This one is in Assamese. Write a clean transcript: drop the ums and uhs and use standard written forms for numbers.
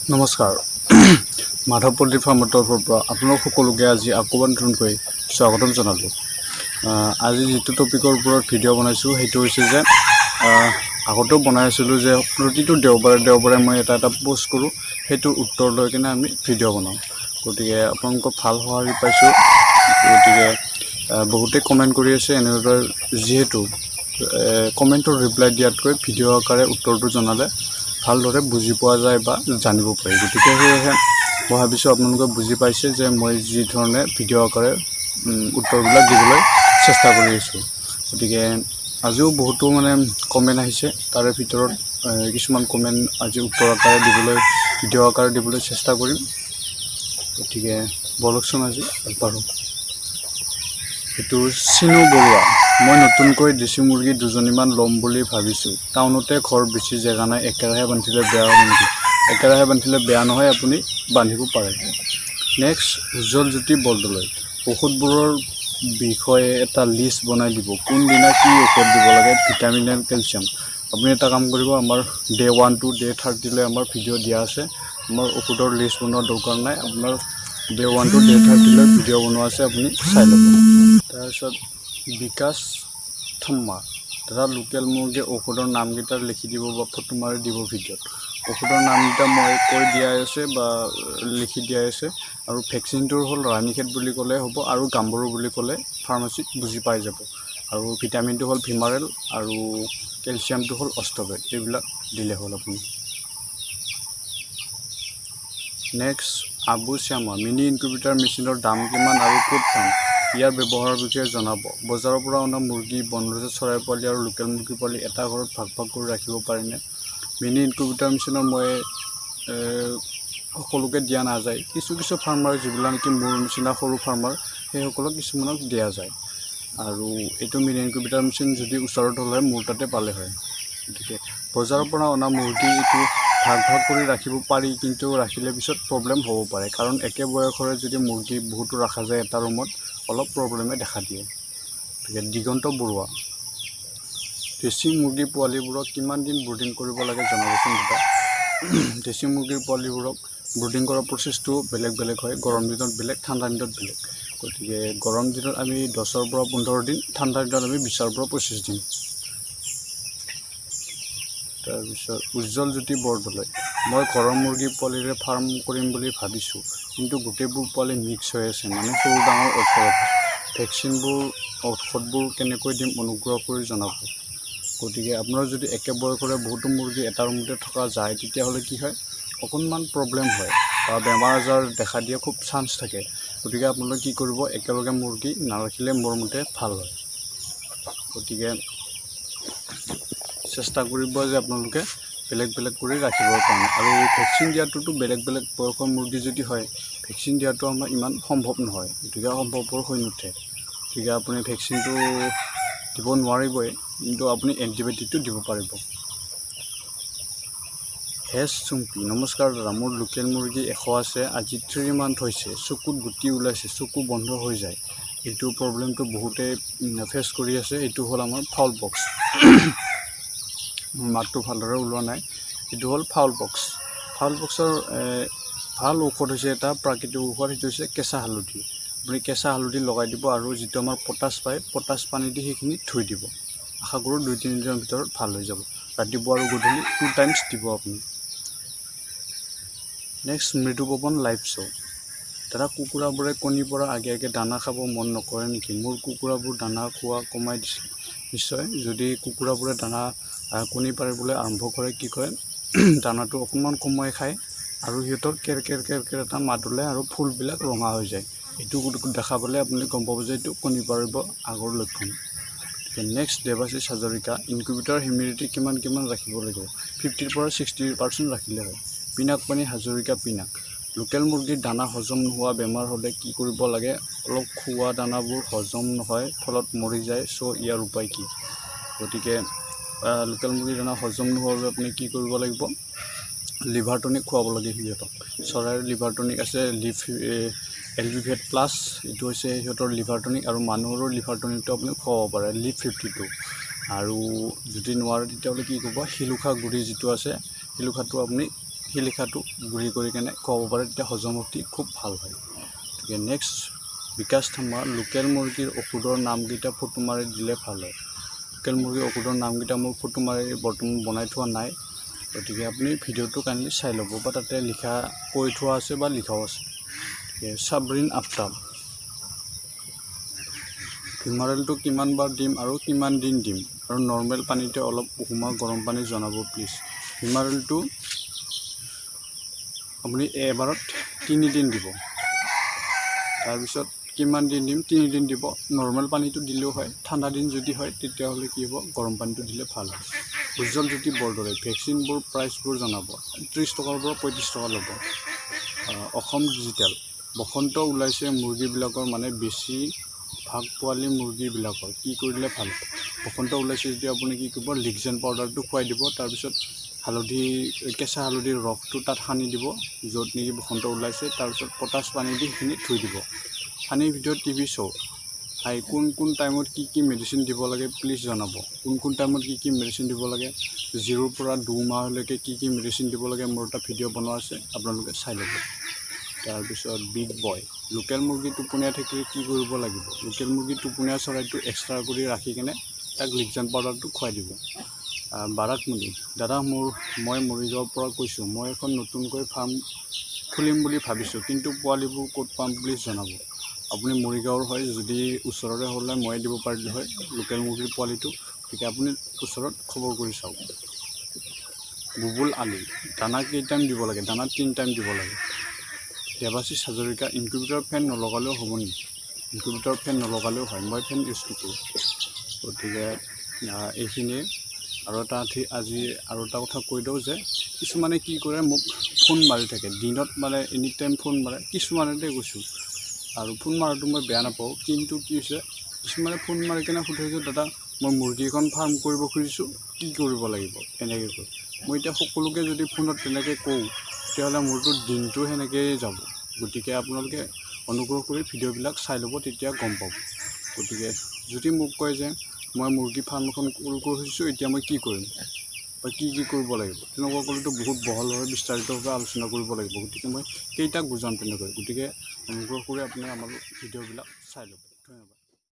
নমস্কাৰ, মাধৱ পল্ট্ৰি ফাৰ্মৰ তৰফৰ পৰা আপোনালোক সকলোকে আজি আকৌ এবাৰ নতুনকৈ স্বাগতম জনালোঁ। আজি যিটো টপিকৰ ওপৰত ভিডিঅ' বনাইছোঁ, সেইটো হৈছে যে আগতেও বনাই আছিলোঁ যে প্ৰতিটো দেওবাৰে দেওবাৰে মই এটা এটা প'ষ্ট কৰোঁ, সেইটোৰ উত্তৰ লৈ কিনে আমি ভিডিঅ' বনাওঁ। গতিকে আপোনালোকৰ ভাল সঁহাৰি পাইছোঁ। গতিকে বহুতেই কমেণ্ট কৰি আছে এনেদৰে, যিহেতু কমেণ্টৰ ৰিপ্লাই দিয়াতকৈ ভিডিঅ' আকাৰে উত্তৰটো জনালে ভালদৰে বুজি পোৱা যায় বা জানিব পাৰি। গতিকে সেয়েহে মই ভাবিছোঁ আপোনালোকে বুজি পাইছে যে মই যি ধৰণে ভিডিঅ' আকাৰে উত্তৰবিলাক দিবলৈ চেষ্টা কৰি আছোঁ। গতিকে আজিও বহুতো মানে কমেণ্ট আহিছে, তাৰে ভিতৰত কিছুমান কমেণ্ট আজি উত্তৰ আকাৰে দিবলৈ, ভিডিঅ' আকাৰে দিবলৈ চেষ্টা কৰিম। গতিকে ব'লকচোন, আজি আগবাঢ়োঁ। এইটো চিনু বৰুৱা, মই নতুনকৈ দেশী মুৰ্গী দুজনীমান ল'ম বুলি ভাবিছোঁ। টাউনতে ঘৰ, বেছি জেগা নাই। একেৰাহে বান্ধিলে বেয়া হ'ব নেকি? একেৰাহে বান্ধিলে বেয়া নহয়, আপুনি বান্ধিব পাৰে। নেক্সট উজ্জ্বল জ্যোতি বৰদলৈ, ঔষধবোৰৰ বিষয়ে এটা লিষ্ট বনাই দিব, কোনদিনা কি ঔষধ দিব লাগে, ভিটামিন এণ্ড কেলছিয়াম। আপুনি এটা কাম কৰিব, আমাৰ ডে 1 টু ডে 30লৈ আমাৰ ভিডিঅ' দিয়া আছে। আমাৰ ঔষধৰ লিষ্ট বনোৱাৰ দৰকাৰ নাই। আপোনাৰ ডে 1 টু ডে 30লৈ ভিডিঅ' বনোৱা আছে, আপুনি চাই ল'ব। তাৰপিছত বিকাশ থম্মা, দাদা, লোকেল মুৰ্গীৰ ঔষধৰ নামকেইটা লিখি দিব বা ফটো মাৰি দিব ভিডিঅ'ত। ঔষধৰ নামকেইটা মই কৈ দিয়াই আছে বা লিখি দিয়াই আছে। আৰু ভেকচিনটোৰ হ'ল ৰাণীখেত বুলি ক'লে হ'ব আৰু গাম্বৰু বুলি ক'লে ফাৰ্মাচীত বুজি পাই যাব। আৰু ভিটামিনটো হ'ল ভিমাৰেল আৰু কেলছিয়ামটো হ'ল অষ্টবেট। এইবিলাক দিলে হ'ল আপুনি। নেক্সট আবু শ্যামা, মিনি ইনকিউবেটাৰ মেচিনৰ দাম কিমান আৰু ক'ত পাম? ইয়াৰ ব্যৱহাৰৰ বিষয়ে জনাব। বজাৰৰ পৰা অনা মুৰ্গী, বনৰজা চৰাই পোৱালি আৰু লোকেল মুৰ্গী পোৱালি এটা ঘৰত ভাগ ভাগ কৰি ৰাখিব পাৰিনে? মিনি ইনকিউবেটাৰ মেচিনৰ মই সকলোকে দিয়া নাযায়। কিছু কিছু ফাৰ্মাৰ, যিবিলাক নেকি মোৰ নিচিনা সৰু ফাৰ্মাৰ, সেইসকলক কিছুমানক দিয়া যায়। আৰু এইটো মিনি ইনকিউবেটাৰ মেচিন যদি ওচৰত হ'লে মোৰ তাতে পালে হয়। গতিকে বজাৰৰ পৰা অনা মুৰ্গী এইটো ভাগ ভাগ কৰি ৰাখিব পাৰি, কিন্তু ৰাখিলে পিছত প্ৰব্লেম হ'ব পাৰে। কাৰণ একে বয়সৰে যদি মুৰ্গী বহুতো ৰখা যায় এটা ৰুমত, অলপ প্ৰব্লেমে দেখা দিয়ে। গতিকে দিগন্ত বৰুৱা, দেশী মুৰ্গী পোৱালিবোৰক কিমান দিন ব্ৰুডিং কৰিব লাগে জনাবচোন দাদা। দেশী মুৰ্গীৰ পোৱালিবোৰক ব্ৰুডিং কৰা প্ৰচেছটো বেলেগ বেলেগ হয়। গৰম দিনত বেলেগ, ঠাণ্ডা দিনত বেলেগ। গতিকে গৰম দিনত আমি 10ৰ পৰা 15 দিন, ঠাণ্ডা দিনত আমি 20ৰ পৰা 25 দিন। তাৰপিছত উজ্জ্বল জ্যোতি বৰদলৈ, মই ঘৰৰ মুৰ্গী পোৱালিৰে ফাৰ্ম কৰিম বুলি ভাবিছোঁ, কিন্তু গোটেইবোৰ পোৱালি মিক্স হৈ আছে, মানে সৰু ডাঙৰ ঔষধ, ভেকচিনবোৰ, ঔষধবোৰ কেনেকৈ দিম, অনুগ্ৰহ কৰি জনাব। গতিকে আপোনাৰ যদি একে বয়সৰে বহুতো মুৰ্গী এটা ৰুমতে থকা যায়, তেতিয়াহ'লে কি হয়, অকণমান প্ৰব্লেম হয় বা বেমাৰ আজাৰ দেখা দিয়া খুব চান্স থাকে। গতিকে আপোনালোকে কি কৰিব, একেলগে মুৰ্গী নাৰাখিলে মোৰ মতে ভাল হয়। গতিকে চেষ্টা কৰিব যে আপোনালোকে বেলেগ বেলেগ কৰি ৰাখিবৰ কাৰণে। আৰু ভেকচিন দিয়াটোতো বেলেগ বেলেগ বয়সৰ মুৰ্গী যদি হয়, ভেকচিন দিয়াটো আমাৰ ইমান সম্ভৱ নহয়। গতিকে সম্ভৱপৰ হৈ নুঠে। গতিকে আপুনি ভেকচিনটো দিব নোৱাৰিবই, কিন্তু আপুনি এণ্টিবায়'টিকটো দিব পাৰিব। হেজ চুম্পি, নমস্কাৰ দাদা, মোৰ লোকেল মুৰ্গী 100 আছে। আজি 3 মান্থ হৈছে, চকুত গুটি ওলাইছে, চকু বন্ধ হৈ যায়। এইটো প্ৰব্লেমটো বহুতেই ফেচ কৰি আছে। এইটো হ'ল আমাৰ ফাউল পক্স। মোৰ মাতটো ভালদৰে ওলোৱা নাই। এইটো হ'ল ফাউল পক্স। ফাউল পক্সৰ ভাল ঔষধ হৈছে এটা প্ৰাকৃতিক ঔষধ, সেইটো হৈছে কেঁচা হালধি। আপুনি কেঁচা হালধি লগাই দিব আৰু যিটো আমাৰ পটাছ পায়, পটাছ পানী দি সেইখিনি ধুই দিব। আশা কৰোঁ 2-3 দিনৰ ভিতৰত ভাল হৈ যাব। ৰাতিপুৱা আৰু গধূলি টু টাইমছ দিব আপুনি। নেক্সট মৃদুপৱন লাইভ শ্ব', দাদা, কুকুৰাবোৰে কণী পৰাৰ আগে আগে দানা খাব মন নকৰে নেকি? মোৰ কুকুৰাবোৰ দানা খোৱা কমাই দিছে। নিশ্চয়, যদি কুকুৰাবোৰে দানা কণী পাৰিবলৈ আৰম্ভ কৰে, কি কৰে, দানাটো অকণমান কমাই খায় আৰু সিহঁতৰ কেৰ কেৰ কেৰ কেৰ এটা মাত ওলায় আৰু ফুলবিলাক ৰঙা হৈ যায়। এইটো দেখা পালে আপুনি গম পাব যে এইটো কণী পাৰিব আগৰ লক্ষণ। নেক্সট দেৱাশীষ হাজৰিকা, ইনকিউবেটাৰ হিউমিডিটি কিমান কিমান ৰাখিব লাগিব? 50ৰ পৰা 60% ৰাখিলে হয়। পিনাক পানী হাজৰিকা পিনাক, লোকেল মুৰ্গীৰ দানা হজম নোহোৱা বেমাৰ হ'লে কি কৰিব লাগে? অলপ খোৱা দানাবোৰ হজম নহয়, ফলত মৰি যায়। চ' ইয়াৰ উপায় কি? গতিকে লোকেল মুৰ্গীৰ দানা হজম নোহোৱাৰ বাবে আপুনি কি কৰিব লাগিব? লিভাৰ টনিক খুৱাব লাগে সিহঁতক। চৰাইৰ লিভাৰ টনিক আছে লিভ এলভিভেট প্লাছ, এইটো হৈছে সিহঁতৰ লিভাৰ টনিক। আৰু মানুহৰো লিভাৰ টনিকটো আপুনি খুৱাব পাৰে, লিভ 52। আৰু যদি নোৱাৰে, তেতিয়াহ'লে কি কৰিব, শিলিখা গুড়ি যিটো আছে, শিলিখাটো আপুনি শিলিখাটো গুড়ি কৰি কেনে খুৱাব পাৰে, তেতিয়া হজম শক্তি খুব ভাল হয়। গতিকে নেক্সট বিকাশ থাম্মা, লোকেল মুৰ্গীৰ ঔষধৰ নামকেইটা ফটো মাৰি দিলে ভাল হয়। লোকেল মুৰ্গীৰ ঔষধৰ নামকেইটা মোৰ ফটো মাৰি বৰ্তমান বনাই থোৱা নাই। গতিকে আপুনি ভিডিঅ'টো কাইণ্ডলি চাই ল'ব বা তাতে লিখা কৈ থোৱা আছে বা লিখাও আছে। গতিকে চাবৰিন আফতাব, ভিমাৰেলটো কিমান বাৰ দিম আৰু কিমান দিন দিম আৰু নৰ্মেল পানীতে অলপ কুহুমীয়া গৰম পানী জনাব প্লিজ। ভিমাৰেলটো আপুনি এবাৰত 3 দিন দিব। তাৰপিছত কিমান দিন দিম? 3 দিন দিব। নৰ্মেল পানীটো দিলেও হয়। ঠাণ্ডা দিন যদি হয়, তেতিয়াহ'লে কি হ'ব, গৰম পানীটো দিলে ভাল হয়। উজ্জ্বল জ্যোতি বৰদলৈ, ভেকচিনবোৰ প্ৰাইচবোৰ জনাব। 30 টকাৰ পৰা 35 টকা ল'ব। অসম ডিজিটেল, বসন্ত ওলাইছে মুৰ্গীবিলাকৰ, মানে বেছি ভাগ পোৱালি মুৰ্গীবিলাকৰ, কি কৰিলে ভাল? বসন্ত ওলাইছে যদি আপুনি কি কৰিব, লিগজেন পাউডাৰটো খুৱাই দিব। তাৰপিছত হালধি, কেঁচা হালধিৰ ৰসটো তাত সানি দিব য'ত নেকি বসন্ত ওলাইছে। তাৰপিছত পটাচ পানী দি সেইখিনি ধুই দিব। ফানি ভিডিঅ' টিভি শ্ব' হাই, কোন কোন টাইমত কি কি মেডিচিন দিব লাগে প্লিজ জনাব। কোন কোন টাইমত কি কি মেডিচিন দিব লাগে, 0ৰ পৰা 2 মাহলৈকে কি কি মেডিচিন দিব লাগে, মোৰ এটা ভিডিঅ' বনোৱা আছে, আপোনালোকে চাই ল'ব। তাৰপিছত বিগ বয়, লোকেল মুৰ্গী টোপনীয়াই থাকিলে কি কৰিব লাগিব? লোকেল মুৰ্গী টোপনীয়া চৰাইটো এক্সট্ৰা কৰি ৰাখি কেনে তাক লিগজান পাউডাৰটো খুৱাই দিব। বাৰাকমণি দাদা, মই মৰিগাঁৱৰ পৰা কৈছোঁ। মই এখন নতুনকৈ ফাৰ্ম খুলিম বুলি ভাবিছোঁ, কিন্তু পোৱালিবোৰ ক'ত পাম প্লিজ জনাব। আপুনি মৰিগাঁৱৰ হয় যদি, ওচৰৰে হ'লে ময়ে দিব পাৰিলোঁ হয় লোকেল মুৰ্গীৰ পোৱালিটো। গতিকে আপুনি ওচৰত খবৰ কৰি চাওক। বুবুল আলী, দানা কেই টাইম দিব লাগে? দানা তিনি টাইম দিব লাগে। দেৱাশীষ হাজৰিকা, ইনকিউবেটৰ ফেন নলগালেও হ'ব নেকি? ইনকিউবেটৰ ফেন নলগালেও হয়। মই ফেন ইউজ নকৰোঁ। গতিকে এইখিনিয়ে। আৰু এটা আজি আৰু এটা কথা কৈ দিওঁ যে কিছুমানে কি কৰে, মোক ফোন মাৰি থাকে দিনত, মানে এনি টাইম ফোন মাৰে কিছুমানতে কৈছোঁ। আৰু ফোন মৰাটো মই বেয়া নাপাওঁ, কিন্তু কি হৈছে, কিছুমানে ফোন মাৰি কেনে সোধে যে দাদা, মই মুৰ্গীখন ফাৰ্ম কৰিব খুজিছোঁ, কি কৰিব লাগিব, এনেকৈ কয়। মই এতিয়া সকলোকে যদি ফোনত তেনেকৈ কওঁ, তেতিয়াহ'লে মোৰতো দিনটো সেনেকৈয়ে যাব। গতিকে আপোনালোকে অনুগ্ৰহ কৰি ভিডিঅ'বিলাক চাই ল'ব, তেতিয়া গম পাব। গতিকে যদি মোক কয় যে মই মুৰ্গী ফাৰ্ম এখন কৰিব খুজিছোঁ, এতিয়া মই কি কৰিম বা কি কি কৰিব লাগিব, তেনেকুৱা ক'লেতো বহুত বহলভাৱে বিস্তাৰিতভাৱে আলোচনা কৰিব লাগিব। গতিকে মই কেইটাক বুজাম তেনেকৈ? গতিকে অনুগ্ৰহ কৰি আপুনি আমাৰ ভিডিঅ'বিলাক চাই ল'ব।